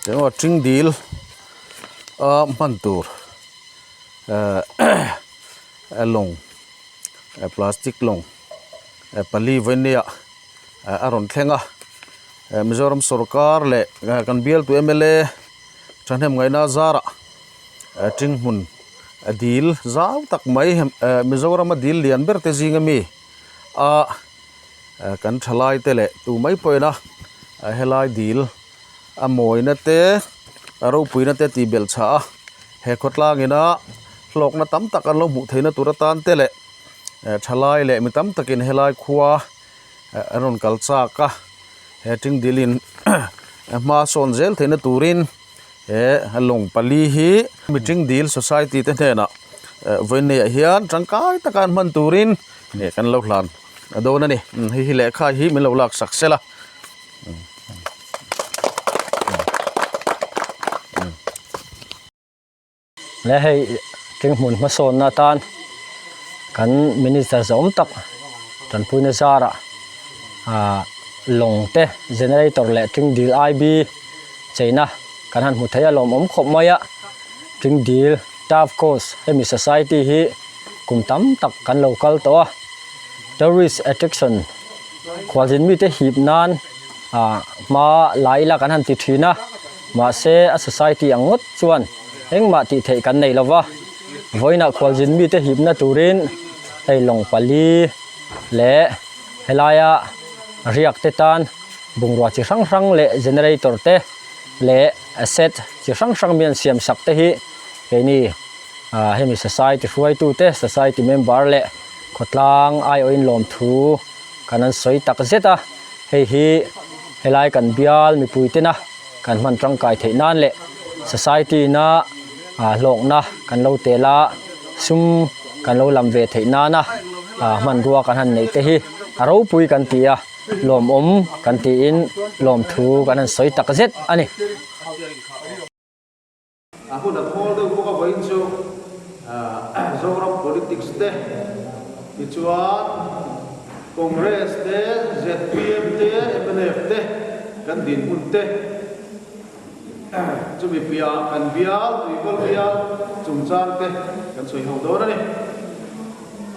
Eng ṭing dil a hman tur ehh lawng plastic lawng pali vawinia a rawn thleng a Mizoram sawrkar leh kan bialtu mla thahnem ngaihna zarah ṭing hmun dil zau tak mai Mizorama dil lian ber te zinga mi a kan thalai te leh tu mai pawhin a helai dil. A mawina te a ropuina te tih belh chhah a he khawtlang ina hlawkna tam tak an lo hmuh theihna tur atan te leh thalai leh mi tam takin helai khua an rawn kal chak a he tingdilin hma sawn zel theihna turin he lawng pali hi mihring dil society te hnenah vawiineiah hian tangkai taka an hman turin kan lo hlan dawn a ni hei hi lehkha hi min lo laksak sela. Le hei tinghmun hmasawnna atan kan minister zawm tak tanpuina zarah ah lawng te generator leh tingdil I_B cheina kan han hmu thei a lawmawm khawp mai a tingdil turf course hemi society hi kum tam tak kan lo kal tawh a tourist attraction. Khualzin mite hip nan ah hma la ila kan han ti thin a, mahse a society ang ngawt chuan engmah tih theih kan nei lova, vawiinah khualzin mite hipna turin hei lawng pali leh helaia riak te tan bungrua chi hrang hrang leh generator te leh asset chi hrang hrang mi an siam sak te hi keini ah hemi society hruaitu te society member leh. Khawtlang aiawhin lawmthu kan an sawi tak zet a, hei hi helai kan bial mipui tena kan hman tangkai theih nan leh society na hlawkna kan lo tel a, sum kan lo lam ve theih nana hmanrua kan han neih te hi a ropui kan ti a, lawmawm kan tiin lawmthu kan han sawi tak zet a ni. A hun a thawl deuh bawk a vawiin chu Zoram politics te tichuan Congress te, zpm te, mnf te kan dinhmun te chumi piah kan bial Tuivawl bial chungchang te kan sawi ho dawn a ni.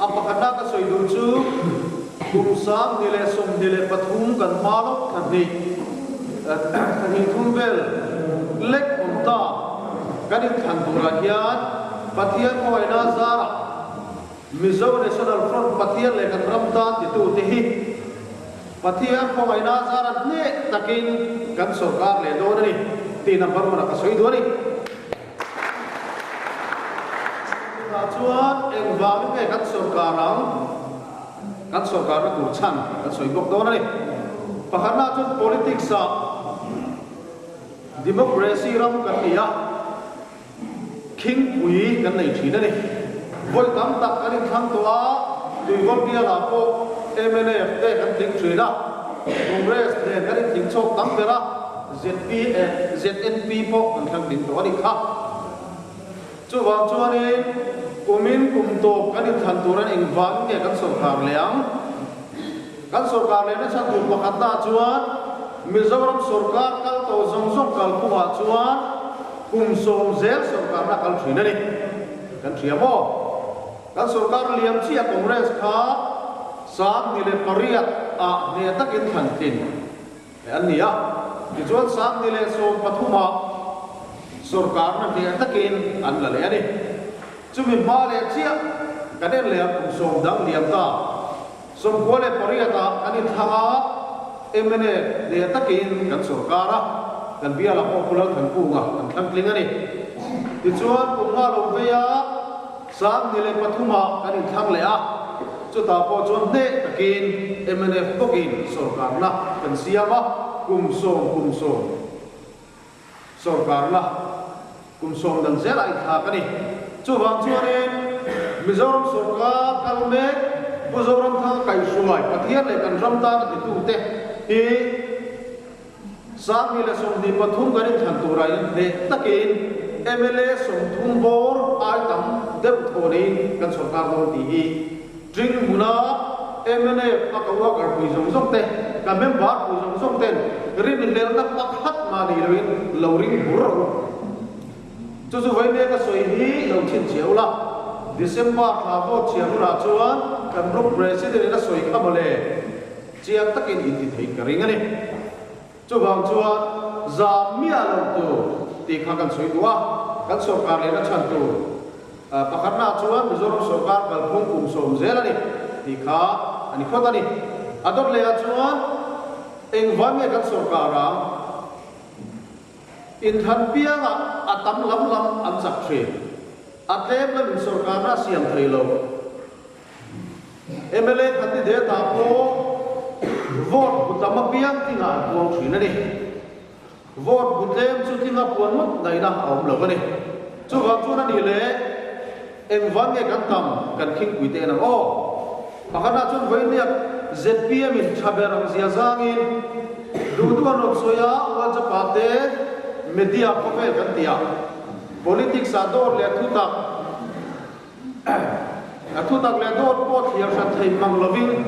A pakhatna ka sawi duh chu kum 2023 kan hma lawk thla hnih thla hnih thum vel lek awm ta kan inthlan turah hian Pathian khawngaihna zarah Mizo National Front Pathian leh kan ram tan titute hi Pathian khawngaihna zarah hneh takin kan sawrkar leh dawn a ni tih number one ah ka sawi duh a ni. Tunah chuan engvangin nge kan sawrkar ang? Kan sawrkarna tur chhan kan sawi bawk dawn a ni. Pakhatna chuan politics ah democracy ram kan ni a, khingpui kan nei thin a ni. Vawi tam tak kan inthlang tawh a, Tuivawl bialah pawh mnf te kan tling thin a, Congress nen kan intling chhawk tam ber a, ZPM, ZNP pawh an thlang ding tawh a nih kha. Chuvang chuanin kumin kum tawp kan inthlan tur an engvangin nge kan sawrkar leh ang? Kan sawrkar leh nasa tur pakhatna chuan Mizoram sawrkar kal tawh zawng zawng kalphungah chuan kum sawm zel sawrkarna kal thin a ni. Kan hria maw? Kan sawrkar liam chiah Congress kha 2008 ah hneh takin thlan tlin. An ni a, tichuan 2013 ah sawrkarna hneh takin an la leh a ni. Chumi hma leh chiah kan en leh a kum sawm dang liam ta. 98 ah kan inthlang a, mnf hneh takin kan sawrkar a, kan bialah pawh Pu Lalthankunga an thlang tling a ni. Tichuan kum nga lo vei a, 2003 ah kan inthlang leh a, chutah pawh chuan hneh takin mnf bawkin sawrkarna kan siam a, kum sawm kum sawm sawrkarna kum sawm dan zel a inthlak a ni. Chuvang chuanin Mizoram sawrkar kal mek Pu Zoramthanga kaihhruai Pathian leh kan ram tana titute hi 2023 kan inthlan turah in hneh takin mla 30 bawr ai tam deuh thaw neiin kan sawrkar dawn tih hi Tring hmuna mnf a ka worker pui zawng zawng te, ka member pui zawng zawng ten Rinhlelhna pakhat mah ni loin lo ring bur rawh u. Chu chu vawiin ka sawi hi lo chhinchhiah ula, December thla vote chhiah hunah chuan kan Block President in a sawi kha mawle, chiang takin in ti thei ka ring a ni. Chuvang chuan zam miah lo tur tih kha kan sawi duh a, kan sorkar lehna chhan tur pakhatnaah chuan Mizoram sorkar kalphung kum sawm zel a ni tih kha a ni phawt a ni. A dawt lehah chuan engvan nge kan sorkar ang? Inthlan piangah a tam lam lam an chak thin. A tlem lamin sorkarna a siam thei lo. Mla candidate ah pawh vote bu tam apiang tlingah an puang thin a ni. Vote bu tlem chu tlinga puan ngawt ngaihna a awm lo a ni. Chuvang chuan a nih leh engvan nge kan tam kan khingpui te en ang aw. Pakhatah chuan vawiiniak zpm in tha ber ang zia zangin duh duh an rawn sawi a, WhatsApp ah te media khawvel kan tih ah politics ah dawt leh thutak A thutak leh dawt pawh thliar hran thei mang lovin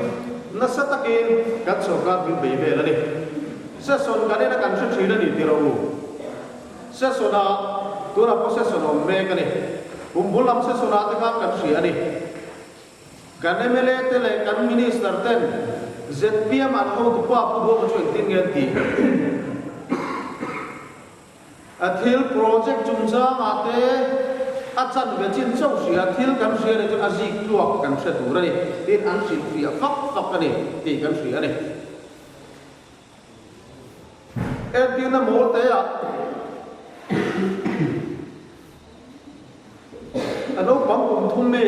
nasa takin kan sorkar min bei vel a ni. Session kan en a kan hre thin a ni tih rawh u. Session ah tunah pawh session a awm mek a ni. Kum bul lam session ah te khan kan hria a ni. Kan mla te leh kan minister ten zpm an hotupa Pu Duhawma chu engtin nge an tih? A thil project chungchangah te a chanve chin chauh hria, thil kan hria leh chuan a zik tluak kan hre tur a ni tiin an hrilhfiah fak fak a ni tih kan hria a ni. Entirna mawl te ah A naupang kum thum mi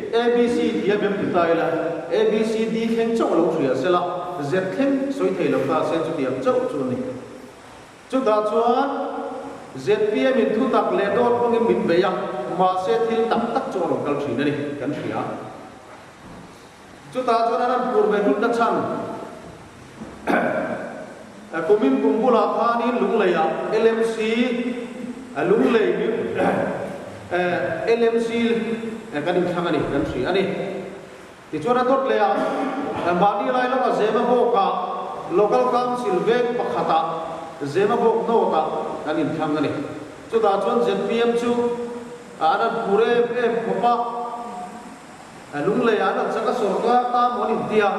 ABC ti a bem ti ta ila, ABCD thleng chauh lo hria sela, Z thleng sawi thei lo ta se chutiang chauh chu a ni. Chutah chuan zpm in thutak leh dawt hmangin min bei a, mahse thil tak tak chu a rawn kal thin a ni, kan hria. Chutah chuan an han phur ve hlutna chhan kumin kum bulah khanin Lungleiah LMC, Lunglei LMC kan inthlang a ni, kan hria a ni. Tichuan a dawt leh a, mahni lai lawka Zemabawkah Local Council veng pakhatah Zemabawk North-ah kan inthlang a ni. Chutah chuan zpm chu an han phur em em khawp a, Lungleiah an han chak a, sawrkar ta maw an inti a,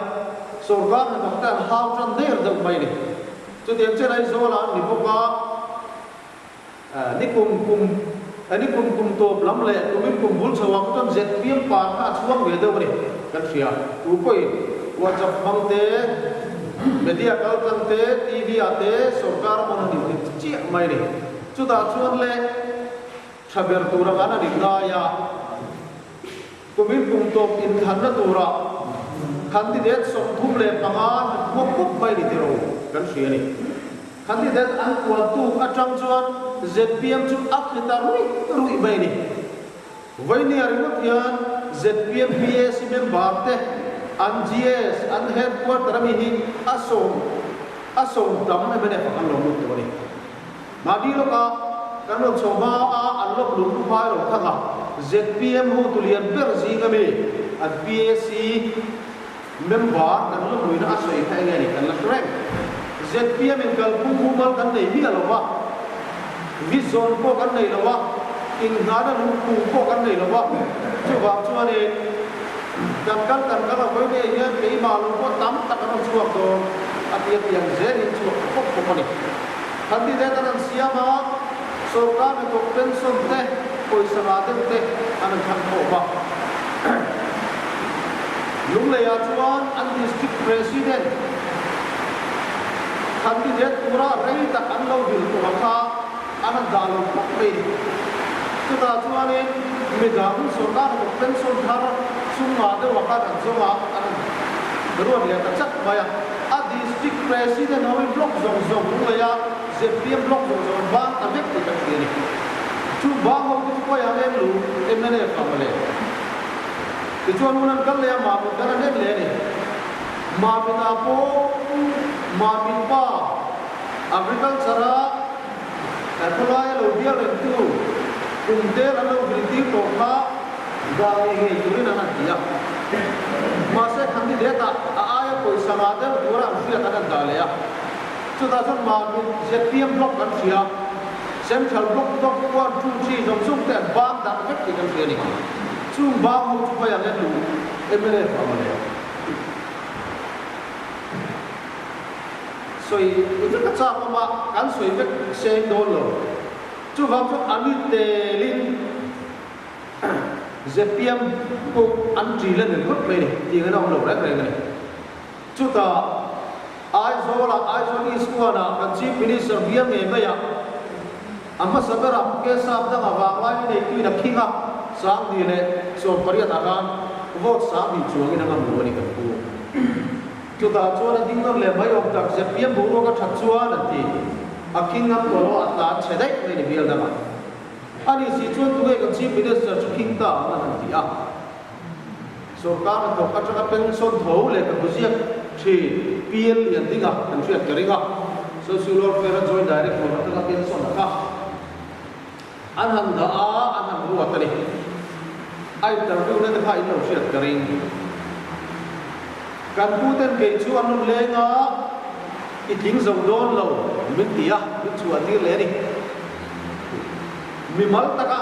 sawrkar hnathawk te an hau tan der deuh mai a ni. Chutiang chian Aizawlah an ni bawk a. Ni kum kum ni kum kum tawp lam leh kumin kum bul chho ah khutan zpm par kha a chhuang ve deuh a ni kan hria. Tu pawhin WhatsApp hmang te, media kal tlang te, TV ah te sorkar a mawn a nih dik chiah mai a ni. Chutah chuan le tha ber tur anga an a nih ngai a, kumin kum tawp inthlanna turah candidate 35 an khuap khawp mai a ni tiraw kan hria a ni. Candidate an kual tuk atang chuan zpm chu a thli ta ruih ruih mai a ni. Vawinia ringawt hian zpm PAC member te an GS, an headquarter ami hi a sawm a sawm tam mnf ah kan lo lut tawh a ni. Mahni lawkah kan rawn chho hma a an lawk lung pu phai ro thang a, zpm hotu lian ber zing ami an PAC, Member kan la hmuina a sawi kha enge ni kan la hre reng. Zpm in kalphung mumal kan nei miah lo va, vision pawh kan nei lo va, inngahna lungphung pawh kan nei lo va, chuvang chuanin kan kal kan kal a vawi nei hian keimah lo pawh tam tak an rawn chhuak dawn a ti a tiang zelin chhuak ta khawp khawp a ni. Candidate an rawn siam a, sorkar hnathawk pension te, pawisa ngah deuh te an rawn thlang khawm a. Lungleiah chuan an District President candidate tura rei tak an lo dil tawh a kha an han dah lo khawp mai ni. Chutah chuanin midang sorkar hnathawk pension thar sum ngah deuh a khan an zawng a, an han ruat leh ta chat mai a. A District President ho hi block zawng zawng Lungleia zpm block zawng zawng an bang ta vek tih kan hria a ni. Chu bang ho te chu pawi ang em lu mnf ah mawle. Tichuan hun an kal leh a, Mamit kan an en leh a ni. Mamit ah pawh Mamit pa Agriculture a khawlaia lo bial rengtu kum tel an lo vil tir tawh kha dah ngei ngei turin an han ti a. Mahse candidate ah a aia pawisa ngah deuh tura an hriat an han dah leh a. Chutah chuan mahni zpm block kan hria, Central block top one, two, three zawng zawng te an bang darh vek tih kan hria a ni. Chung bang ho chu khawiah nge luh mnf ang le? Sawi vek a chak awm a, kan sawi vek seng dawn lo. Chuvang chuan a ni telin zpm pawh an ṭil a ni ringawt mai a ni, tih ngaihna awm lo reng reng a ni. Chutah Aizawlah Aizawl East One-ah kan Chief Minister bial ngei maiah a hmasa berah Pu Kesap danga vanglai ni neituin a khing a, 18 ah khan vote 20 chuangin a ngam lo a ni kan pu. Chutah chuan a ding nawn leh mai awm tak zpm boruak a that chuan an ti. A khing ngam tawh lo a, a tlan chhe daih mai ni bial dangah. Ani si chuan tunge kan Chief Minister chu khing ta ang an han ti a. Sorkar hnathawk atanga pension tho leh ka hmuziak thin PL Lian Dinga kan hriat ka ring a, Social Welfare a Joint Director atanga pension a kha an han dah a, an han ruat a ni. A interview na te kha in lo hriat ka ring. Kan pu ten kei chu an rawn leng a, i tling zo dawn lo min ti a, min chhuah tir leh a ni. Mimal taka.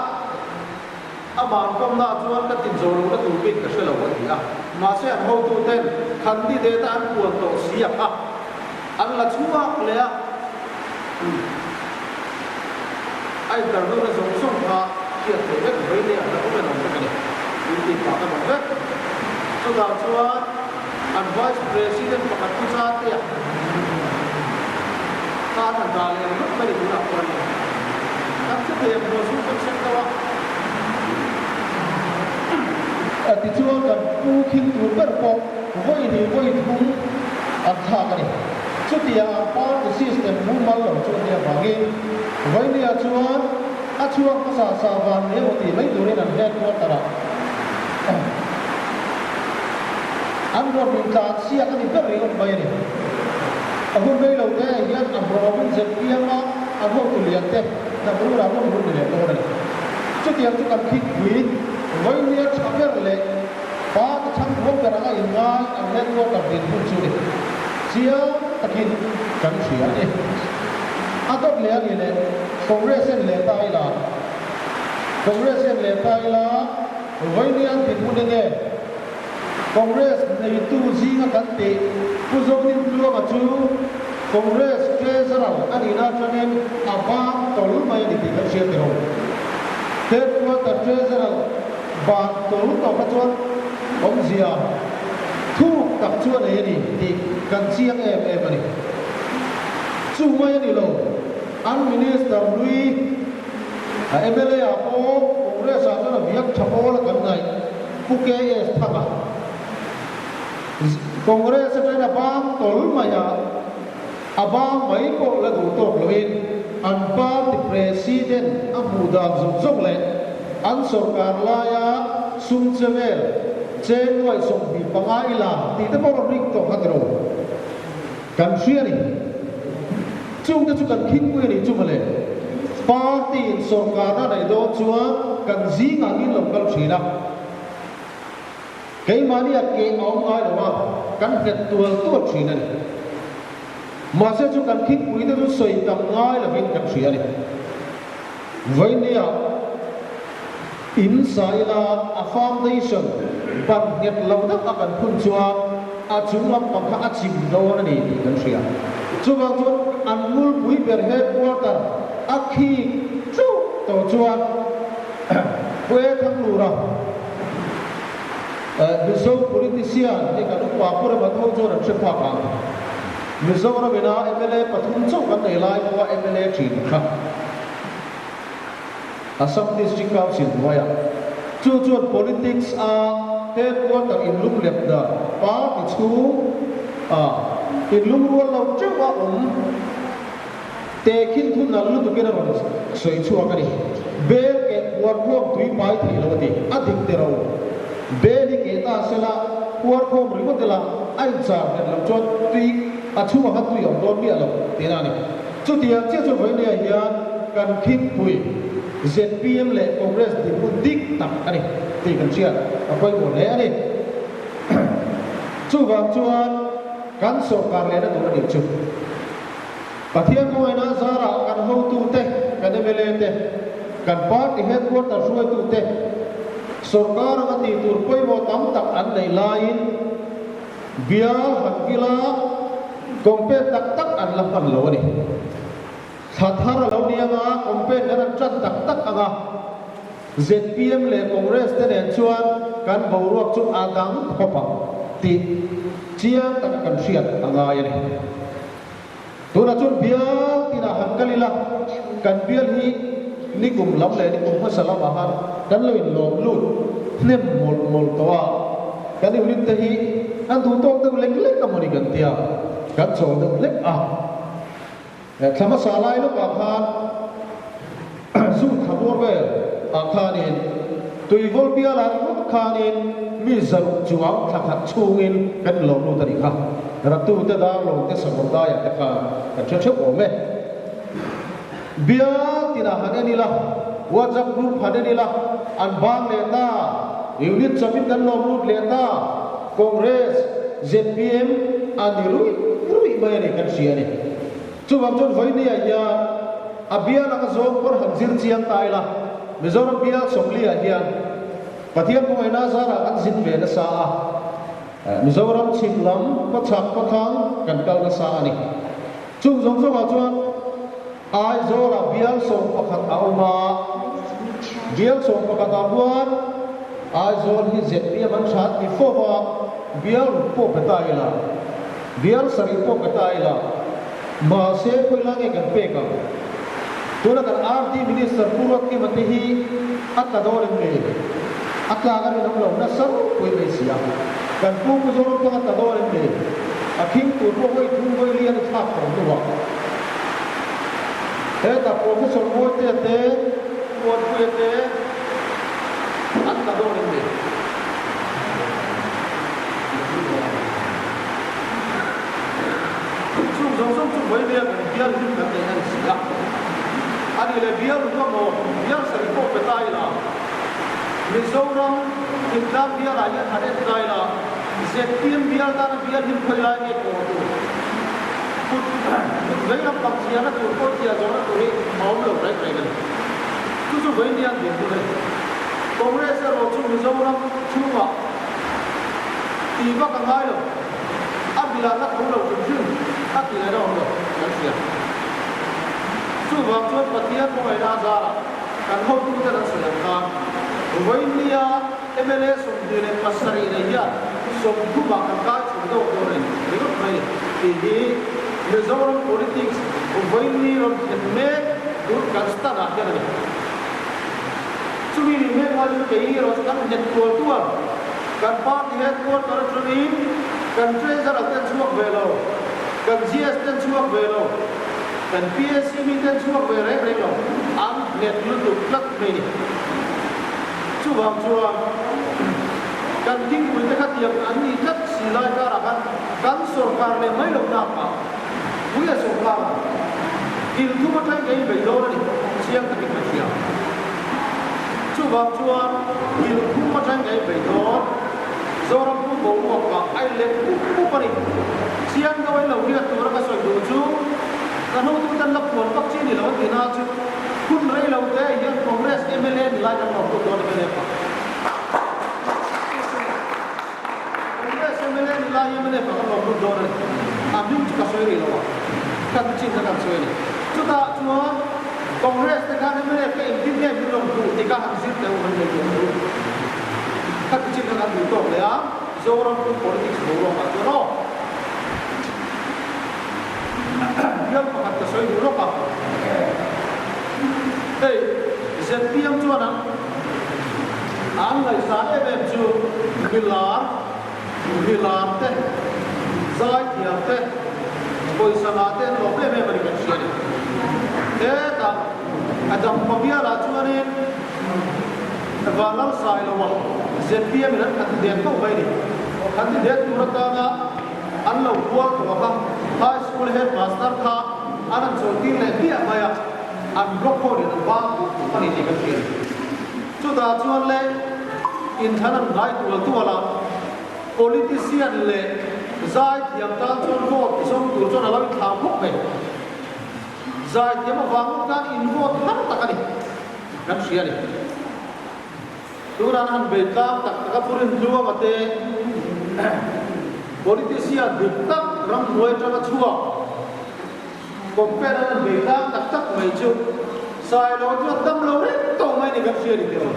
Amah kawmna chuan ka tin zo lohna tur bik ka hre lo a ti a. Mahse an hotuten candidate a an puan tawh si a kha an la chhuak leh a. A interview na zawng zawng kha hriat theih vek mai leh an la awm en awm vek a ni. Duty pah kan awm vek. Chutah chuan an Vice President pakhat Pu Chatea kha an han dah leh ringawt mai ni tunah pawh a ni. Kan hre thei ang hmuh chu kan hre tho a. Tichuan kan pu khing tur ber pawh vawi hnih vawi thum an thlak a ni. Chutia an party system mumal lo chu a nih avangin Vainia chuan a chhuak hmasa sa van ni emaw tih mai turin an headquarter ah an rawn intlan siak a ni ber ringawt mai a ni. A hun rei lo te ah hian a hlawmin zpm a an hotu lian te hnamrul ah rawn hun ni leh dawn a ni. Chutiang chu kan khikpui Vainia tha ber leh Pa ti chhang rual ber anga inngai an headquarter din hun chu ni chiang takin kan hria a ni. A dawt leh a ni leh Congress en leh ta ila, Congress en leh ta ila Vainian din hun enge Congress neitu zinga kan tih Pu Zonin Tluanga chu Congress Treasurer a nihna atangin a bang tawl mai a ni tih kan hria tiro. Headquarter Treasurer Van tawr tawh kha chuan awmzia thuk tak chu a nei a ni tih kan chiang em em a ni. Chu mai a ni lo, an Minister hlui a mla ah pawh Congress ah chuan a viak tha pawl a kan ngaih Pu KS Thanga Congress atangin a bang tawl mai a, a bang mai pawh la duh tawk loin an party president a hmuh dan zawng zawng leh an sorkar laia sum che vel cheng nuaih 25 ila tih te pawh rawn ring tawh kha tiro kan hria ni. Chungte chu kan khingpui a nih chu mawle. Party in sorkarna neih dawn chuan kan zingah ngin lo kal thin a. Keimahni a keh a awm ngai lo a, kan nghet tual tual thin a ni. Mahse chu kan khingpui te chu sawi tam ngai lovin kan hria a ni. Vainia in sa ila a foundation ban nghet lo deuh a kan phun chuan a chung lampang kha a chim dawn a ni tih kan hria. Chuvang chuan an ngulpui ber headquarter a khik teuh tawh chuan Pue Thanglura, Mizo politician hi kan upa pu rema tho chuan an hre phak ang. Mizoram ina mla pathum chauh kan nei lai pawha mla thin kha Assam District Council hnuaiah chu chuan politics a headquarter inlum lep dan party chhung a inlum rual lo teuh a awm. Tehkhin thu nalh lutukin a rawn sawi chhuak a ni. Bel keh puarkhawm tui pai thei lo a ti. A dik te ro. Bel hi keh ta sela puarkhawm ringawt ila a inchar nghet loh chuan tui a chhungah khan tui a awm dawn miah lo tihna a ni. Chutiang chiah chu vawinia hian kan khingpui zpm leh Congress dinhmun dik tak a ni tih kan hriat a pawimawh hle a ni. Chuvang chuan kan sawrkar lehna tur a nih chu. Pathian khawngaihna zarah kan hotute, kan mla te, kan party headquarter hruaitute, sorkar anga tih tur pawimawh tam tak an neih laiin bial han kila campaign tak tak an la hman lo a ni. Thla thar a lo ni anga campaign kan han tan tak tak anga zpm leh Congress te nen chuan kan boruak chu a dang khawp ang tih chiang taka kan hriat a ngai a ni. Tunah chuan bial tinah han kal ila, kan bial hi nikum lam leh nikum hmasa lamah han kan lo inlawm lut hnem mawlh mawlh tawh a, kan unit te hi an duh tawk deuh lek lek a mawni kan tia, kan chawl deuh hlek a. Thla hmasa lai lawkah khan June thla bawr vel ah khanin Tuivawl bialah ringawt khanin mi zaruk chuang thla khat chhungin kan inlawm lut a nih kha. Ratute Darlawng te Sakawrdaiah te khan kan hre theuh awm e. Bial tinah han en ila, WhatsApp group han en ila, an bang leh ta, unit chawpin kan lawm lut leh ta, Congress, zpm a ni ruih ruih mai a ni kan hria a ni. Chuvang chuan vawinia hian a bial anga zawng pawr han zir chiang ta ila, Mizoram bial Sawmliah hian Pathian khawngaihna zarah kan zin ve nasa a, Mizoram chhim lam khawchhak khawthlang kan kal nasa a ni. Chung zawng zawngah chuan Aizawlah bial 11 a awm a, bial 11 ah huan Aizawl hi zpm an tha an ti fo a, bial ruk pawh pe ta ila, bial sarih pawh pe ta ila, mahse khawi lai nge kan pek ang? Tuna kan RD Minister Pu Ruatkima te hi a tla dawn em ni? A tlak a rinawm lo nasa ropui mai si a. Kan pu Pu Zoramthanga tla dawn em ni? A khing tur pawh vawi thum vawi li a ni thlak tawh hnuah. Hetah Professor Mawitea te, Muanpuia te an tla dawn em ni? Chung zawng zawng chu vawi lia kan bial hlim kan neih a ni si a. A nih leh bial ruk emaw, bial sarih pawh pe ta ila, Mizoram thingtlang bialah hian han en ta ila, zpm bial tana bial hlim khawi lai nge pawh tur, kut kut vei lampang chhiarna tur pawh chhiar zawhna tur hi a awm lo reng reng a ni. Chu chu vawi nia an dinhmun a ni. Congress erawh chu Mizoram chhungah tih vak a ngai lo. A bilah la tho lo hrim hrim a tih ngaihna awm lo kan hria. Chuvang chuan Pathian khawngaihna a zarah kan hotute an sawi ang khan vawinia mla 27 nei hian 30 ah kan kai chhun deuh dawn a ni ringawt mai tih hi Mizoram politics vawiini rawn thlen mek tun kan stand ah hian a ni. Chumi nih mek lai chu kei erawh chu kan nghet tual tual. Kan party headquarter atangin kan treasurer ten chhuak ve lo, kan GS ten chhuak ve lo, kan PAC mi ten chhuak ve reng reng lo, an nghet lutuk tlat mai ni. Chuvang chuan kan thingpui te kha tiang an nih tlat si lai karah khan kan sorkar leh mai lo nakah puia sorkar a kil thum atangin ka inbeih dawn a ni, chiang takin ka hria. Chuvang chuan thil khum atang ka inbeih dawn. Zoram pu boruak ah a inlet pup pup a ni. Chiang deuh in lo hriat tura ka sawi duh chu ka hnutu ten la phuan vak chi ni lo an ti na chu hun rei lo te hian Congress mla ni lai kan lawm lut dawn mla pa. Congress mla ni lai mla pa kan lawm lut dawn a ni. A hming chu ka sawi rih lo a, ka ti chin kha kan sawi a ni. Chutah chuan Congress te khan mla ka engtin nge min rawn hmuh tih kha han zir teh u han nei duh ang u. Ka ti chin kha kan duh tawk leh a, Zoram pum politics boruak ah chuan aw. Bial pakhat ka sawi duh lawk a. Hei zpm chuan a an ngaihsan em em chu milar milar te zaithiam te pawisa ngah te an lawm em em a ni kan hria a ni. Hetah a dampa bialah chuanin Vanlal Sailoa zpm in an candidate fo mai a ni. Candidate tur atana An lo kual tawh a kha, High School Headmaster kha an han chawlhtir leh hmiah mai a, an block ho nen an bang pup pup a ni tih kan hria a ni. Chutah chuan le inthlan an ngai tual tual a, politician leh zaithiam tan chuan vote zawng tur chuan a lo inthlau khawp mai. Zaithiam avang ngawt khan in vote har tak a ni kan hria a ni. Tunah an han bei tlang tak tak a, Pu Rintluanga te politician dik tak ramhnuai atanga chhuak compare an han bei tlang tak tak mai chu Sailo chu a dam lo reng tawh mai ni kan hria ni teh aw.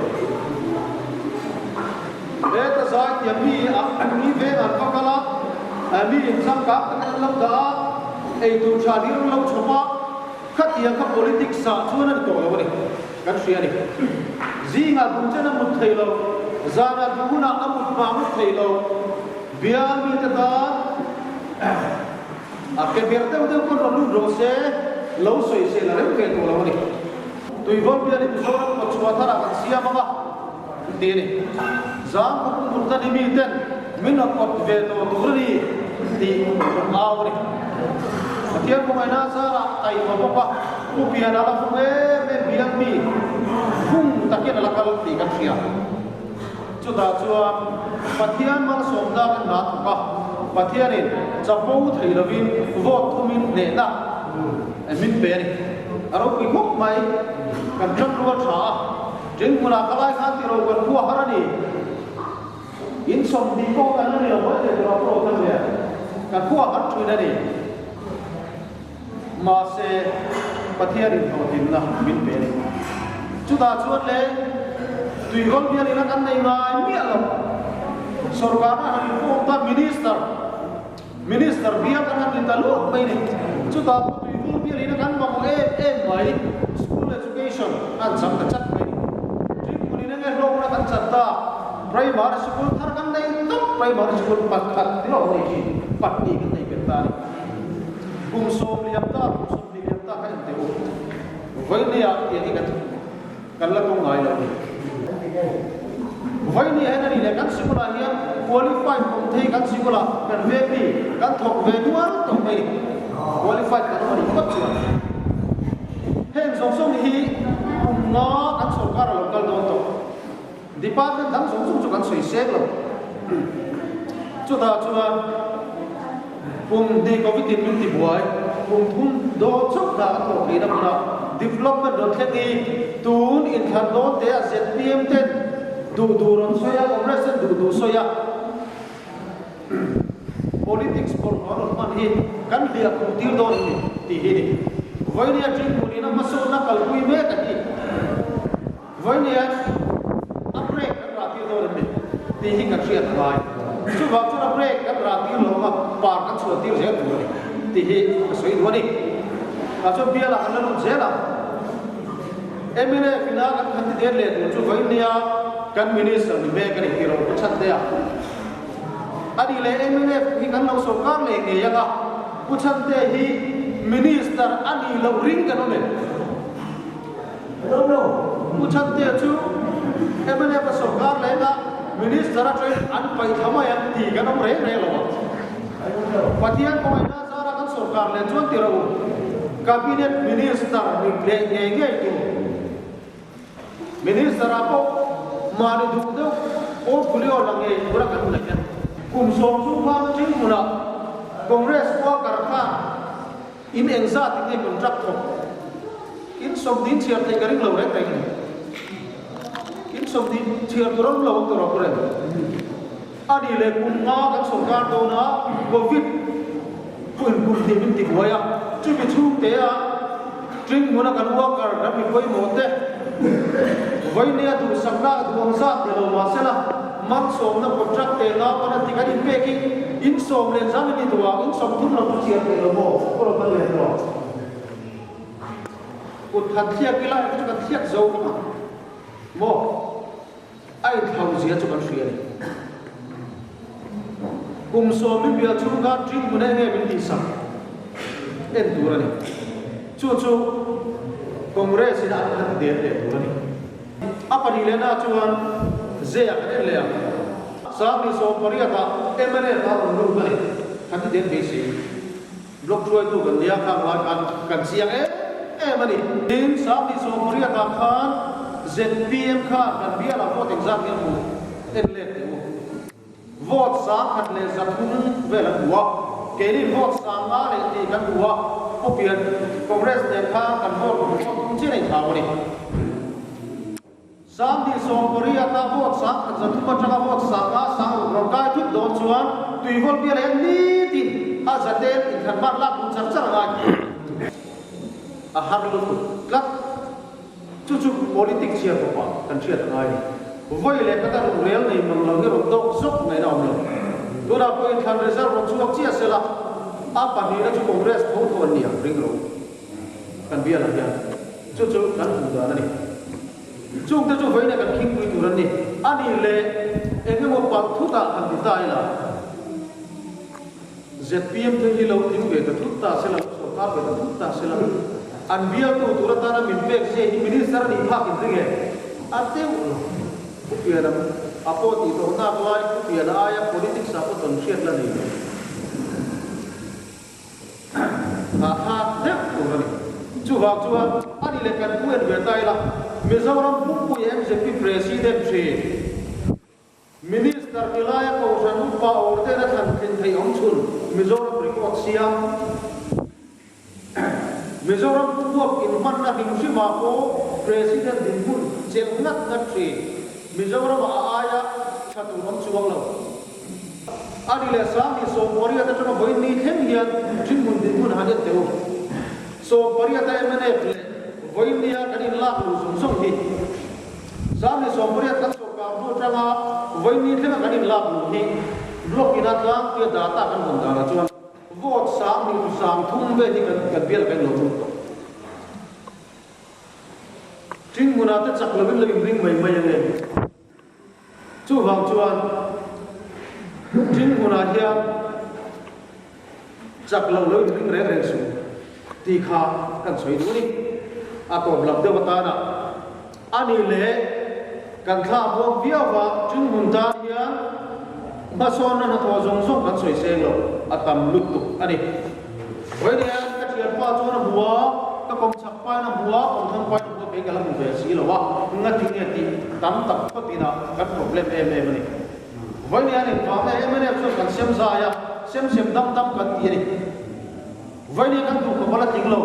Heta zaithiam mi ah mi veng an va kal a, mi inchangkang takin an lo dah a, eitur tha hlir an lo chhawp a, khatiang kha politics ah chuan a ni tawh lo a ni, kan hria a ni. Zingah duh chen a mut thei lo, zanah duh hunah a mut hma mut thei lo, bial mite tan a ke ber deuh deuh pawn rawn lut rawh se, lo sawi sel a rem ve tawh lo a ni. Tuivawl bial hi Mizoram kawtchhuah tharah kan siam ang a. Ti a ni. Zang khawp mutna ni mi ten min rawn awt ve tawh tur a ni tih rawn au a ni. Pathian khawngaihna zarah taima bawk a, Pu Piana la fung em em bial mi fung takin a la kal tih kan hria. Chutah chuan Pathian malsawmna kan hna thawk a, Pathianin chapo thei lovin vote thumin hnehna min pe a ni. A ropui khawp mai, kan tanrual tha a. Ṭin hmunah ka lai khan tiro kan khua har a ni. In 20 pawh kan la ni lo mai thei tura pawh kan nia. Kan khua har ṭhin a ni. Mahse, Pathian in hlawhtlinna min pe a ni. Chutah chuan le tuivawl bial ina kan nei ngai miah lo. Sorkarna han inkhawm ta Minister. Minister bial kan han ti ta luak mai ni. Chutah pawh tuivur bial in a kan mamawh em em mai, school education an chang ta chat mai ni. Ṭinghmun in enge hlawkna kan chan ta, primary sikul thar kan nei tawp, primary sikul pakhat hlawk nei hi pahnih kan nei belh ta a ni. Kum 10 liam ta, kum 20 liam ta kha en teh u. Vawinia tiang hi kan. Kan la tawng ngai lo ni. Vawinia hian a ni leh kan sikulah hian qualified awm thei kan sikulah kan veng mi kan thawk ve nual tawh mai ni. Qualified kan awm a nih phawt chuan heng zawng zawng hi kum nga kan sorkar a lo kal dawn tawh. Department dang zawng zawng chu kan sawi seng lo. Chutah chuan kum hnih Covid in min tibuai, kum thum dawn chauh hna kan thawh theihna hmunah development rawn thleng hi tun inthlan dawn te ah zpm ten duh duh rawn sawi a, Congress ten duh duh sawi a, politics bawlhhlawh rawn hman hi kan hliah khuh tir dawn a ni tih hi a ni. Vawinia Ṭinghmun in a hmasawnna kalpui mek a hi. Vawinia a break kan rah tir dawn em ni tih hi kan hriat a ngai. Chuvang chuan a break kan rah tir lo anga par kan chhuan tir zel tur a ni tih hi ka sawi duh a ni. Tah chuan bialah kan la lut zel ang. Mnf ina kan candidate leh tur chu vawinia kan minister ni mek a ni tih ro ka chhan teh a. A nih leh mnf hi kan lo sawrkar leh ngei anga Pu Chhante hi minister a nih loh ring kan awm em? Pu Chhantea chu mnf a sawrkar leng a, Minister atangin an paih thla mai ang tih kan awm reng reng lo a. Pathian kawngaihnaa zara kan sawrkar leh chuan ti rawh u, Cabinet Minister ni leh ngei ngei tur. Minister ah pawh mahni duh deuh portfolio la ngei tura kan ngaih a. Kum 10 chung khan Ṭinghmunah Congress worker khan In engzat in nge contract thawk? In 20 chhiar theih ka ring lo reng reng a ni. In 20 chhiar tur awm lo ang tur a pu reng. A nih leh kum nga kan sawrkar dawn a, Covid pawhin kum hnih min ti buai a, chumi chhungte a Ṭinghmuna kan worker kan mi pawimawh te vawinia duhsakna a duh ang zat ni lo mahsela malsawmna contract te nga pawn a ti kan inpek hi in sawm leh zan in i duh a, in 30 lo chu chhiar theih lo maw? Ka rawn kal leh tawh. Kut han thliak ila eng chu kan thliak zo vek ang maw? A inthlau zia chu kan hria a ni. Kum 10 min bial chhung khan ṭing hmun eng nge min tihsak en tur a ni. Chu chu Congress in an han ti der leh tur a ni. A pahnih lehna chuan Zea kan en leh ang. 2018 ah mnf a rawn lut a ni. Kan ti der thei si. Block hruaitu kan nia khang lai khan kan chiang em em a ni. Tin, 2018 ah khan zpm khan kan bialah vote engzat nge hmu en let teh u. Vote 1300 vel an hmu a, keini vote 500 leh tih kan hmu a. Pu Pian, Congress nen khan kan vote hmu pawh tum chian a inthlau a ni. Sangdi 18 a vote 1300 atanga vote 500 60 rawn kai thut dawn chuan tuivawl bial hian nitin a zaten inthlan hman lak duh char char a ngai a har lutuk tlat. Chu chu politics chhiar kawpah kan hriat a ngai a ni. Vawi leh khat a rawn rel nei mang lo hi rawn dawk zawk ngaihna a awm lo. Tunah pawh inthlan result rawn chhuak chiah sela a pahnihna chu Congress tho tho an ni ang ring lo kan bialah hian chu chu kan hmuh dan a ni. Chungte chu vawiin kan khingpui tur an ni. A nih leh eng emaw palh thutah han ti ta ila zpm te hi lo tling ve ta thut ta sela, lo sawrkar ve ta thut ta sela, an bialtu tur atana min pek zia hi Minister a nih phak in ring e? A deuh lo. Pu Piana a pawh tih tawh nak lai Pu Piana aia politics ah pawh tawn hriat la nei lo. Hahthlak deuh tur a ni. Chuvang chuan a ni leh kan pu en ve ta ila, Mizoram pumpui mzp President thin, Minister ni laia Kohhran upa awrten a thlan thin theih awm chhun Mizoram record siam. Mizoram pumpuak inhmanna hlim hrimah pawh President dinhmun chelh ngat ngat thin. Mizoramah a aia tha tur awm chuang lo. A ni leh 1028 atanga vawiin ni thleng hian Ṭhinhmun dinhmun han en teh u. 18 a mnf leh vawiin nia kan inlak luh zawng zawng hi 18 kan sawrkar hnu atanga vawiin ni thlenga kan inlak luh hi block ina tlangpuia data kan hawn danah chuan vote 230 vel hi kan bial kan lo lut tawh. Ṭhinhmunah te chak lovin lo inring mai mai ange. Chuvang chuan Ṭinhmunah hian chak lo lo inring reng reng suh tih kha kan sawi duh a ni. A tawp lam deuh atana a ni leh kan thla buak viau va, Ṭinhmun tan hian hmasawnna hnathawh zawng zawng kan sawi seng lo, a tam lutuk a ni. Vawiin ka thianpa chuan a hmu a, ka kawmchak pain a hmu a, kawmthlang pain a hmu a, kei ka la hmu ve si lo a, ngati nge tih tam tak phawt inah kan problem em em a ni. Vawiin hian engvang nge mnf chuan kan sem zai a, sem sem dam dam kan ti a ni. Vawiin hian kan duh khawp a la tling lo.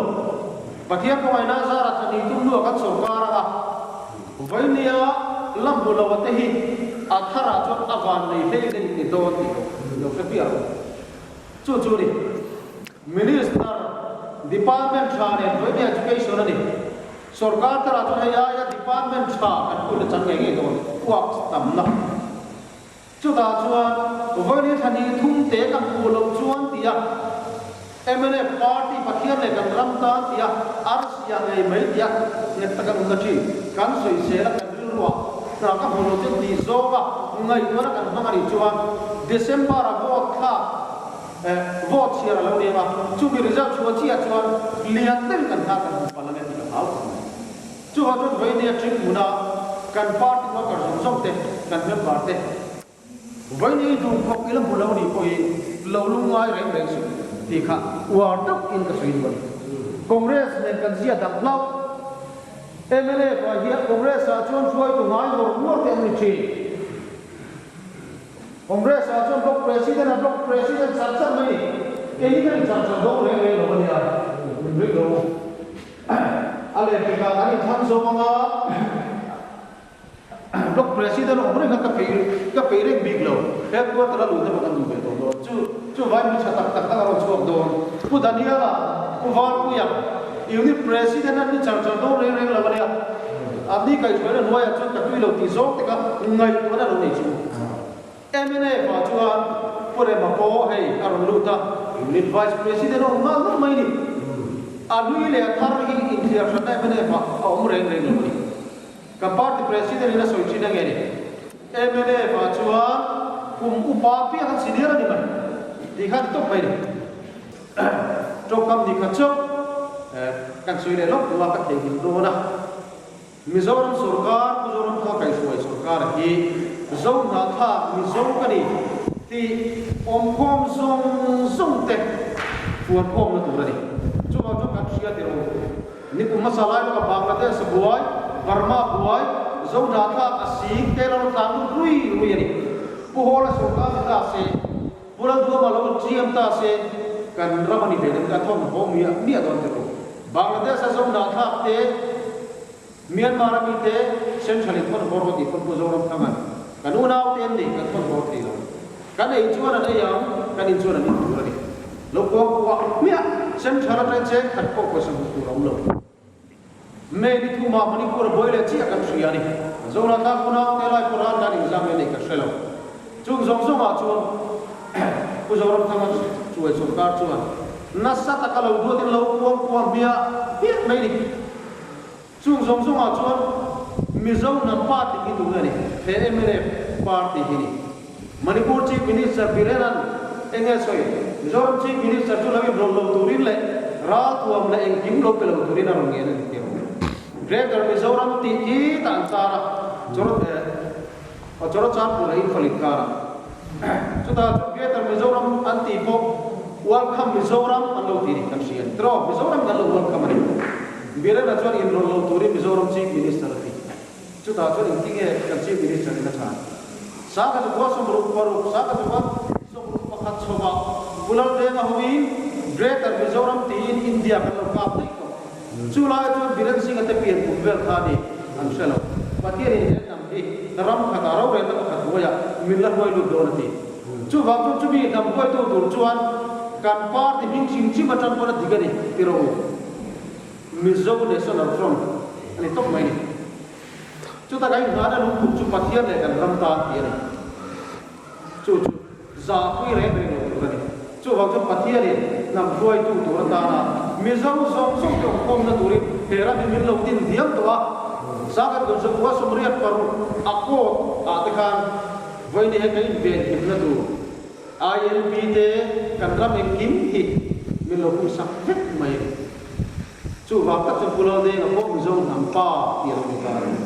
Pathian kawngaihna zara thani tum hnuah kan sawrkar ang a, vawiin nia la hmu lo a te hi a tharah chuan a van nei hlei hlei ni dawn tih lo hre piah lo. Chu chu ni. Minister, Department tha nen vawiin Education a ni. Sorkar tarah chuan hei aia Department tha kan put a chang ngei ngei dawn, works tamna. Chutah chuan vawiin thla hnih thum te ka hmuh loh chuan tia mnf party Pathian leh kan ram tan tia arsia ngei mai tia nghet taka awmna thin kan sawisel a kan rilruah hna ka hmuh loh chuan tih zawnga ngaihtuahna kan hmang a nih chuan December a vote thlak vote chhiar a lo ni ang a, chumi result chhuah chiah chuan lian deuhin kan hna kan hmu palh ang e tih ka hlau khawp mai. Chuvang chuan vawinia ṭhing hmuna kan party worker zawng zawng te, kan member te, Vawiin i duh khawp i la hmu lo nih pawhin lo lungngai reng reng suh tih kha uar deuhin ka sawi duh a ni. Congress nen kan zia dang hlauh. Mnf ah hian Congress ah chuan hruaitu ngai ngawr ngawr te an ni thin. Congress ah chuan block president a block president char char mai ni. Kei hi ka ni char char dawn reng reng lo a nia. Min ring lo. A lehpekah kan inthlang zawm anga. Block President awm reng kha ka peih ka peih reng bik lo. Headquarter a luh te pawh kan duh ve tawh dawn. Chu chu vai mi tha tak tak tak a rawn chhuak dawn. Pu Daniela, Pu Valpuia, Unit President an ni char char dawn reng reng lo a nia. An ni kaihhruaina hnuaiah chuan ka tui lo tih zawng te kha ngaihtuahna lo nei chu. Mnf ah chuan Pu Rema pawh hei a rawn lut a, Unit Vice President a awm nghal nawlh mai a ni. A hlui leh a thar hi inthliar hranna mnf ah a awm reng reng lo a ni. Ka party president in a sawi thin ange ni. Mnf ah chuan kum upa piang an senior a ni mai tih kha ni tawp mai ni. Tawngkam ni kha chauh kan sawi leh lawk duh a ka theihnghilh dawn a. Mizoram sorkar Pu Zoramthanga kaihhruai sorkar hi Zo hnahthlak Mizo ka ni tih awmkhawm zawng zawng te fuankhawmna tur a ni. Chuvang chuan kan hria tirh u. Nikum hmasa lai lawka Bangladesh buai, Burma buai, Zohnahthlak a sing te lo tlan lut rui rui a ni. Pu Hawla sawrkar ni ta se, Pu Lalduama lo GM ta se, Kan ram a ni hle deuh, ka thawn haw miah miah dawn teh u. Bangladesh a zo nahthlak te, Myanmar a mi te, Central in thawn haw rawh tih pawn Pu Zoramthanga'n kan unau te an nei, kan thawn haw thei lo. Kan ei chuan an ei ang, kan in chuan an in tur a ni. Lo kuang kuah hmiah, Central atangin cheng khat pawh pawisa hmuh tur a awm lo. May ni thumah Manipur a buai leh chiah kan hria a ni. Zoratlang unau te lai pawh ral dan inzam nge neih kan hre lo. Chung zawng zawngah chuan Pu Zoramthanga chuai sawrkar chuan nasa taka lo duatin lo kuang kuah hmiah hmiah mai ni. Chung zawng zawngah chuan Mizo hnam party hi tunge a ni? He mnf party hi ni. Manipur Chief Minister Biren-a'n eng nge sawi? Mizoram Chief Minister chu lo inrawlh lo turin leh ralthuam leh engkim lo pe lo turin a rawn ngen a ni tih a awm. Greater Mizoram tih khi tah an tar a, Chawrachangpur leh Imphal inkar a. Chutah chuan Greater Mizoram an tih pawh Welcome Mizoram an lo tih ni kan hria a ni. Tiraw? Mizoram in an lo welcome a ni. Biren-a chuan inrawlh lo turin Mizoram Chief Minister a ti. Chutah chuan engtinge kan Chief Minister in a chhan? Sangha chukua 66, sangha chukua 61 chhawmah Pu Laldenga hoin Greater Mizoram tiin India kan lo kap daih tawh. Chu lai chuan Biren Singh-a te pian kum vel kha ni an hre lo. Pathianin he hnam hi ram khatah rorelna pakhat hnuaiah min la hruai lut dawn a ti. Chuvang chuan chumi hnam hruaitu tur chuan kan party hming chim chim atang pawn a dik a ni ti rawh u. Mizo National Front a ni tawp mai ni. Chuta kan inhlan a lungphut chu Pathian leh kan ram tan tih a ni. Chu chu zahpui reng reng lo tur a ni. Chuvang chuan Pathianin hnam hruaitu tur atana Mizo zawng zawng te awmkhawmna turin he ram hi min lo din diam tawh a. Sangkhat kum 1986 a court ah te khan vawiin he kan invenhimna tur ILP te kan ram engkim hi min lo hungsak vek mai a ni. Chuvang tak chuan Pu Laldenga pawh Mizo hnam pa tih a lo ni ta a ni.